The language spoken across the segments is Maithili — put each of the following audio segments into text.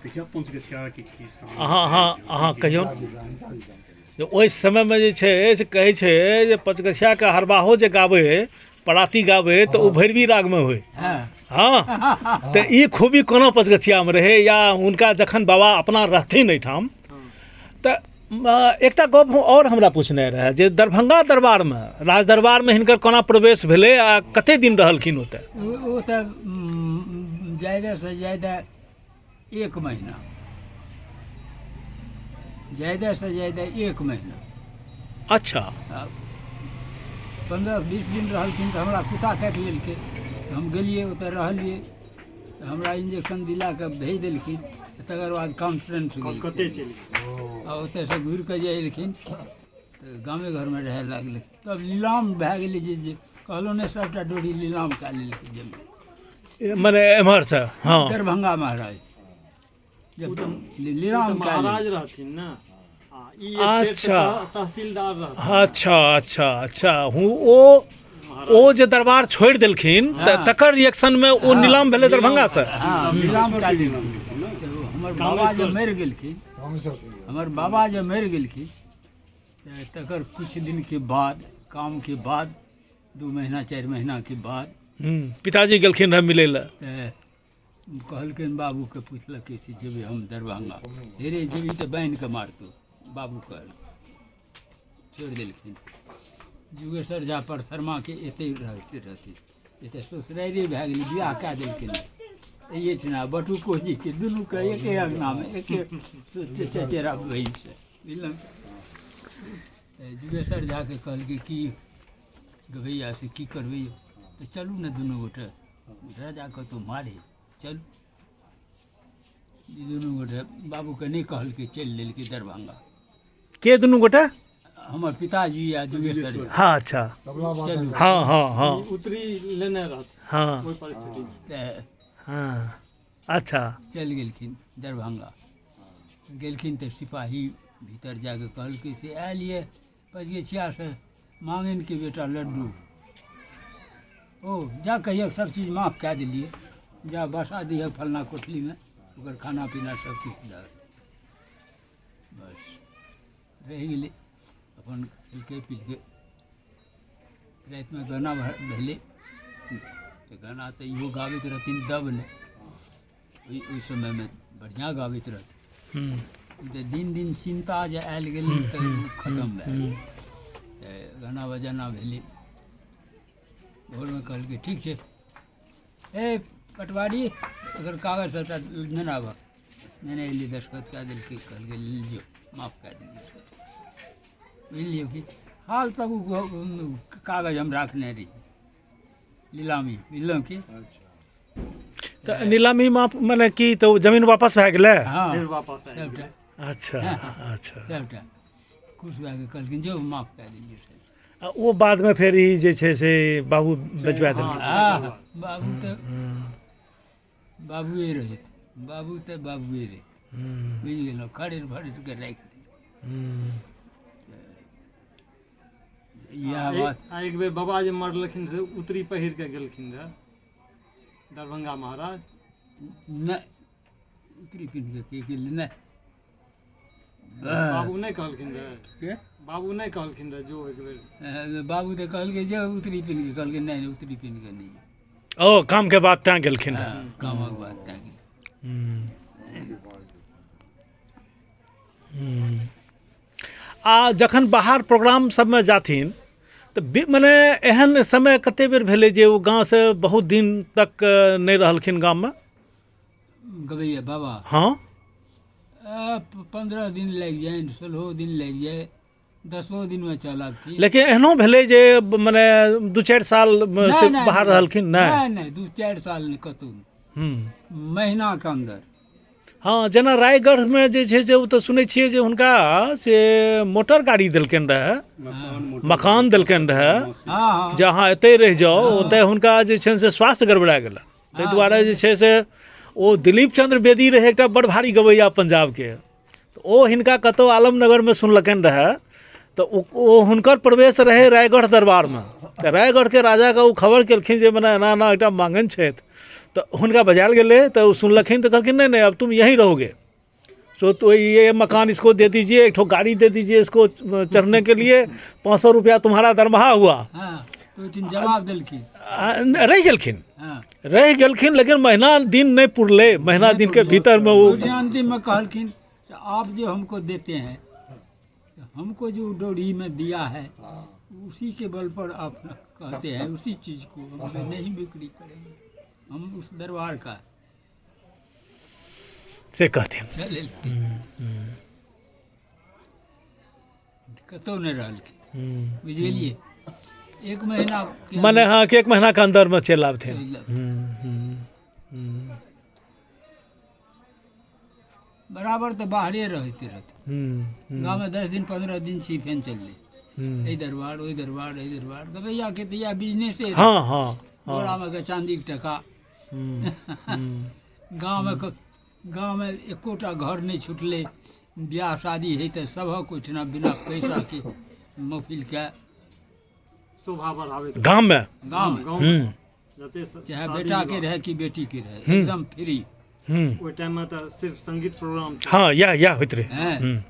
देखियौ पंचगछियाके की शान। अहाँ अहाँ अहाँ कहियौ जे ओहि समयमे जे छै से कहै छै जे पचगछियाके हरबाहो जे गाबै पराती गाबै तऽ ओ भैरवी रागमे होइ। हँ, तऽ ई खूबी कोना पचगछियामे रहै या हुनका जखन बाबा अपना रहथिन एहिठाम? तऽ एकटा गप आओर हमरा पूछनाइ रहए जे दरभंगा दरबारमे, राज दरबारमे हिनकर कोना प्रवेश भेलै आ कते दिन रहलखिन ओतऽ? ओ तऽ ज्यादासँ ज्यादा एक महीना, ज्यादासँ ज्यादा एक महीना। अच्छा। 15-20 दिन रहलखिन तऽ हमरा कुत्ता काटि लेलकै, हम गेलियै, ओतऽ रहलियै, तऽ हमरा इंजेक्शन दिला कऽ भेज देलखिन। तकर बाद कॉन्फ्रेंस कलकत्ते चलि गेल आ ओतयसँ घुरि कऽ जे एलखिन तऽ गामे घरमे रहय लागलै। तब नीलाम भए गेलै, जे जे कहलहुँ ने, सभटा डोरी नीलाम कए लेलकै जमीन। मने एम्हरसँ? हँ, दरभंगा महाराज जब नीलाम कए महाराज रहथिन ने, आ ई स्टेट अच्छा। तहसीलदार रहथिन। अच्छा अच्छा अच्छा, हूँ। ओ जे दरबार छोड़ि देलखिन तऽ तकर रिएक्शनमे ओ नीलाम भेलै दरभंगासँ? हँ, नीलाम कए लेलखिन। हमर बाबा जे मरि गेलखिन, हमर बाबा जे मरि गेलखिन तऽ तकर किछु दिनके बाद, कामके बाद, 2 महीना 4 महीनाके बाद पिताजी गेलखिन रहए मिलै लए। तऽ कहलखिन, बाबूके पुछलकै से जेबै हम दरभंगा। हे रे, जेबही तऽ बान्हि कऽ मारतौ, बाबू कहल। छोड़ि देलखिन। जुगेश्वर झा परसरमाके एतै रहते रहते एतऽ ससुराइरे भए गेलै, बियाह कए देलखिन एहिठिना बटुको जीके, दुनूके एके अङ्गनामे, एके चचेरा बहिनसँ, बुझलहुँ? तऽ जुगेश्वर झाके कहलकै की गबैया से की करबै यौ? तऽ चलू ने दुनू गोटे, राजा कतहु मारे चलू। ई दुनू गोटे बाबूके नहि कहलकै, चलि लेलकै दरभंगा। के दुनू गोटे? हमर पिताजी आ जुगेश्वर झा। हँ, अच्छा। चलू। हँ हँ हँ। ई उतरी लेने रहत ओहि परिस्थितिमे। तऽ हँ, अच्छा। चलि गेलखिन दरभंगा। गेलखिन तऽ सिपाही भीतर जाके कहलकै से आयल यऽ पचगछियासँ मांगनके बेटा लड्डू। ओ जा कहियौ सब चीज माफ कए देलियै, जा बसा दिहक फलना कोठलीमे, ओकर खाना पीना सब किछु दहक। बस रहि गेलै, अपन खेलकै पीलकै। रातिमे गाना भेलै तऽ गाना तऽ इहो गाबैत रहथिन दब नहि, ओहि समयमे बढ़िआँ गाबैत रहथिन। तऽ दिन दिन चिन्ता जे आयल गेलै तऽ ओ खतम भए गेलै। तऽ गाना बजाना भेलै। भोरमे कहलकै ठीक छै, ए पटवारी, एकर कागज सबटा नेने आबह। नेने एलियै, दस्तखत कए देलकै। कहलकै लियौ, माफ कए देलियै। बुझलियै कि हाल तक ओ कागज हम राखने रही, नीलामी, बुझलहुँ कि? तऽ नीलामी माफ मने की, तऽ ओ जमीन वापस भए गेलै? हँ। फेर वापस आबि सबटा। अच्छा अच्छा। सबटा खुश भए कऽ कहलखिन जो, माफ कए देलियै सब। आ ओ बादमे फेर ई जे छै से बाबू बेचवा देलखिन? हँ, बाबू तऽ बाबुए रहै, बाबू तऽ बाबुए रहै, बुझि गेलहुँ? खरीद फरीद कऽ राखि देलियै। इएह बात। आ एक बेर बाबा जे मरलखिन से उतरी पहिर के गेलखिन रहे दरभंगा महाराज? नहि, उतरी पिन्ह कऽ के गेलै? नहि। बाबू नहि कहलखिन रहे? के? बाबू नहि कहलखिन रहे जो एक बेर? बाबू तऽ कहलकै जे उतरी पिन्ह कऽ, कहलकै नहि नहि, उतरी पिन्ह कऽ नहि। ओ कामके बाद तैँ गेलखिन रहए? हँ, कामक बात तैं गेलै। आ जखन बाहर प्रोग्राम सबमे जाथिन तऽ मने एहन समय कते बेर भेलै जे ओ गाँवसँ बहुत दिन तक नहि रहलखिन गाममे? गबैया बाबा? हँ। 15 दिन लागि जाय, 16 दिन लागि जाय, 10 दिनमे चल आबथिन। लेकिन एहनो भेलै जे मने 2-4 साल से नहि, बाहर रहलखिन? नहि नहि नहि, 2-4 साल नहि कतहु नहि। महीनाके अन्दर। हँ, जेना रायगढ़मे जे छै से ओ तऽ सुनै छियै जे हुनका से मोटर गाड़ी देलकनि रहए, मकान देलकनि रहए। हँ हँ जे अहाँ एतहि रहि जाउ। ओतहि हुनका जे छनि से स्वास्थ्य गड़बड़ा गेलनि, ताहि दुआरे जे छै से ओ दिलीप चंद्र बेदी रहै एकटा बड़ भारी गवैया पंजाबके, तऽ ओ हिनका कतहु आलमनगरमे सुनलकनि रहए, तऽ ओ हुनकर प्रवेश रहै रायगढ़ दरबारमे, तऽ रायगढ़के राजाके ओ खबर केलखिन जे मने एना एना एकटा मांगन छथि। तऽ हुनका बजायल गेलै तऽ ओ सुनलखिन तऽ कहलखिन नहीं नहीं अब तुम यहीं रहोगे, सो तो ये मकान इसको दे दीजिए, एक ठो गाड़ी दे दीजिए इसको चढ़ने के लिए, 500 रुपया तुम्हारा दरमाहा हुआ। हँ, तऽ ओहिठाम जवाब देलखिन। रहि गेलखिन। हँ। रहि गेलखिन, लेकिन महीना दिन नहि पुरलै, महीना दिनके भीतरमे ओ ओहिठाम अंतिममे कहलखिन कि आप जो हमको देते हैं, हमको जो डोरी में दिया है उसी के बल पर आप कहते हैं, उसी चीज़ को हम नहीं बिक्री करेंगे, हम उस दरबार का से कहथिन। चले कतहु नहि रहलखिन, बुझि गेलियै? एक महीना के मने हँ कि एक महीनाके अन्दरमे चलि आबथिन। चलि आबथिन। बराबर तऽ बाहरे रहैत रहथिन। गाँवमे 10 दिन 15 दिन छी, फेन चललै एहि दरबार ओहि दरबार एहि दरबार। गबैयाके तऽ इएह बिजनेसे रहै। हँ हँ हँ बोरामे के चाँदीके टका। हूँ हूँ गाँवमे गाँवमे एकोटा घर नहि छुटलै। बियाह शादी हइ तऽ सभक ओहिठिना बिना पैसाके महफिलके शोभा बढ़ाबैत गाममे। गाँवमे। गाँवमे जते चाहे शादी बेटाके विवाह। रहै कि बेटीके रहै, एकदम फ्री। ओहि टाइममे तऽ सिर्फ संगीत प्रोग्राम। हँ, इएह इएह होइत रहै। हँ।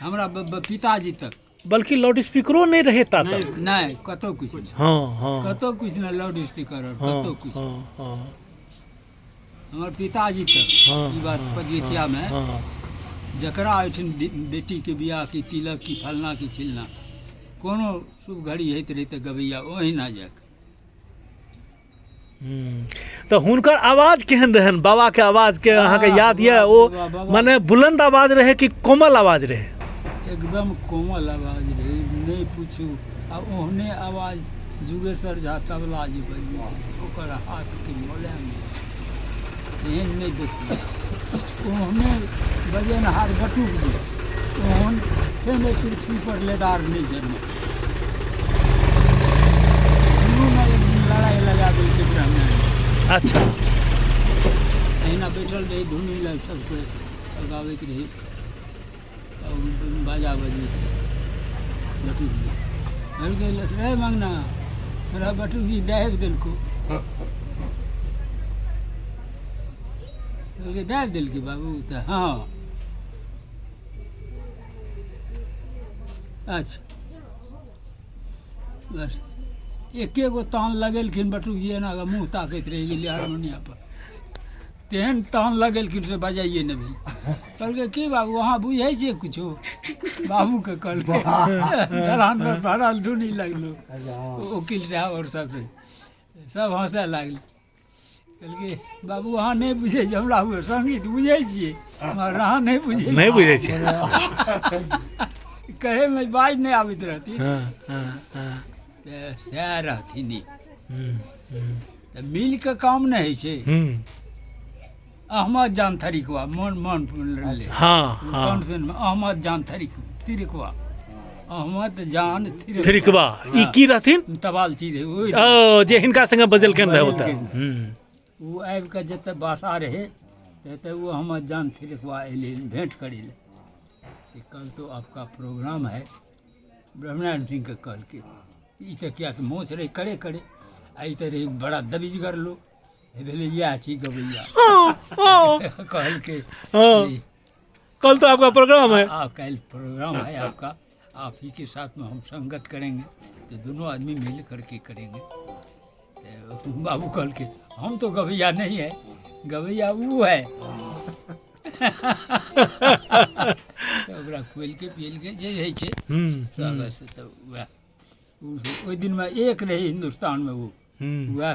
हमरा पिताजी तक। बल्कि लाउड स्पीकरो नहि रहै ता नहि। तक। नहि, कतहु किछु नहि। हँ हँ कतहु किछु नहि, लाउड स्पीकर आओर कतहु किछु। हँ हँ हमर पिताजी तक ई बात पचगछियामे जकरा ओहिठाम बेटीके बियाह की तिलक की फलना की चिलना कोनो शुभ घड़ी होइत रहै तऽ गबैया ओहिना जाकऽ। तऽ हुनकर आवाज केहन रहनि बाबाके आवाजके अहाँके याद यऽ? ओ बाबा। मने बुलन्द आवाज रहै कि कोमल आवाज रहै? एकदम कोमल आवाज रहै, नहि पूछू। आ ओहने आवाज जुगेश्वर झा तबला जे बजबै ओकर हाथके मोलायम एहन नहि देखलियै। ओहने बजेनहार बटुक जी ओहन फेर एहि पृथ्वी पर लेदार नहि जन्म। दुनूमे एक दिन लड़ाइ लगा देलकै ब्राह्मण। अहिना बैठल रही धुनी लग, सबके गाबैत रही आ बाजा बजबैत रही। बटुक जी कहलकै, रे मंगना, तोरा बटुक जी दाबि देलकौ। कहलकै, दाबि देलकै बाबू? तऽ हँ। अच्छा, बस एके गो तान लगेलखिन बटुक जी, एना कऽ मुँह ताकैत रहि गेलियै हारमोनिया पर। तेहन तान लगेलखिन से बजाइए नहि भेल। कहलकै, की बाबू, अहाँ बुझै छियै किछो? बाबूके कहलकै, दलान पर भरल धुनी लगलो वकील साहब आओर सब रहे, सब हँसऽ लागल। कहलकै, बाबू, अहाँ नहि बुझै छियै, हमरा हुए संगीत बुझै छियै मगर अहाँ नहि बुझै। नहि बुझै छै। कहैमे बाज नहि आबैत रहथिन। हँ हँ हँ तऽ सएह रहथिन ई। हूँ हूँ तऽ मिल कऽ काम नहि होइ छै। अहमद जान थरिकवा मन मन ले। हँ हँ कॉन्फ्रेंस में अहमद जान थरिक तिरकवा, अहमद जान थिरकवा। थिरिकवा ई की रहथिन? तबालची रहै ओहि। ओ जे हिनका संगे बजलखिन रहै ओतऽ। बजलखिन। ओ आबि कऽ जतऽ बासा रहै ततऽ ओ अहमद जान थिरकवा अयलै भेंट करै लए से कल तो आपका प्रोग्राम है। ब्रह्मनारायण सिंहके कहलकै। ई तऽ किया तऽ मोछ रहै करे करे आ ई तऽ रहै बड़ा दबीजगर लोक। हे भेलै इएह छी गबैया। कहलकै, कल तो आपका प्रोग्राम है। आ कल प्रोग्राम है आपका, आप ही के साथ में हम संगत करेंगे तो दोनों आदमी मिल करके करेंगे। तो बाबू कहलके, हम तो गवैया नहीं है, गवैया वो है। तऽ ओकरा खुएलकै पिएलकै जे होइ छै स्वागत से। तऽ वएह ओहि दिनमे एक रहै हिन्दुस्तानमे ओ वएह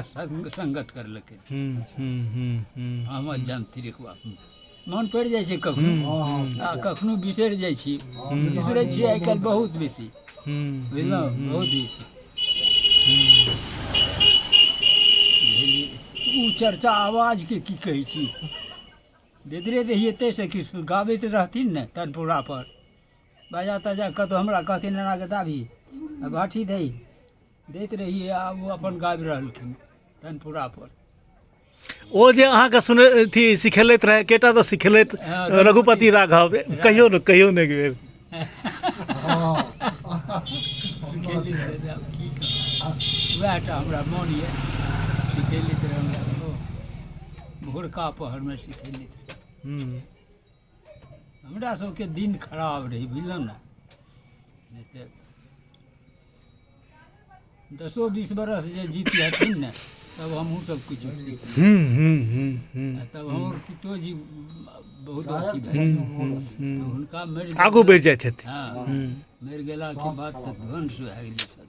संगत करलकै। हूँ हूँ हूँ हूँ अहमद जान तिरकवा मन पड़ि जाइ छै कखनो आ कखनो बिसरि जाइ छी। बिसरै छियै आइ काल्हि बहुत बेसी, बुझलहुँ? बहुत बेसी बुझलियै। ओ चर्चा आवाजके की कहै छी, बेदरे रहियै ताहिसँ किछु गाबैत रहथिन ने तनपुरा पर बाजा ताजा कतहु हमरा कहथिन एना कऽ दाबी आ बाठी दही दैत रहियै आ ओ अपन गाबि रहलखिन तनपुरा पर। ओ जे अहाँके सुने अथी सिखेलैत रहै केटा तऽ सिखेलैत रघुपति राघव, कहियो ने कहियो ने एक बेर। सिखेलैत रहै, आब की कहब, वएह टा हमरा मोन यऽ, सिखेलैत रहै हमरा ओ। भोरका पहरमे सिखेली। हमरा सबके दिन खराब रहै, बुझलहुँ ने। नहि तऽ 10-20 बरस जे जीत हथिन ने, तब हमहूँ सब किछु सीख हूँ हूँ हूँ हूँ तब हमर पितोजी बहुत अथी भेल, तऽ हुनका मरि आगू बढ़ि जाइत हेतै। हँ, मरि गेलाके बाद तऽ ध्वंस भए गेलै सब।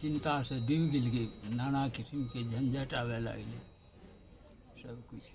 चिन्तासँ डूबि गेलियै, नाना किसिमके झंझट आबय लागलै, सबकिछु।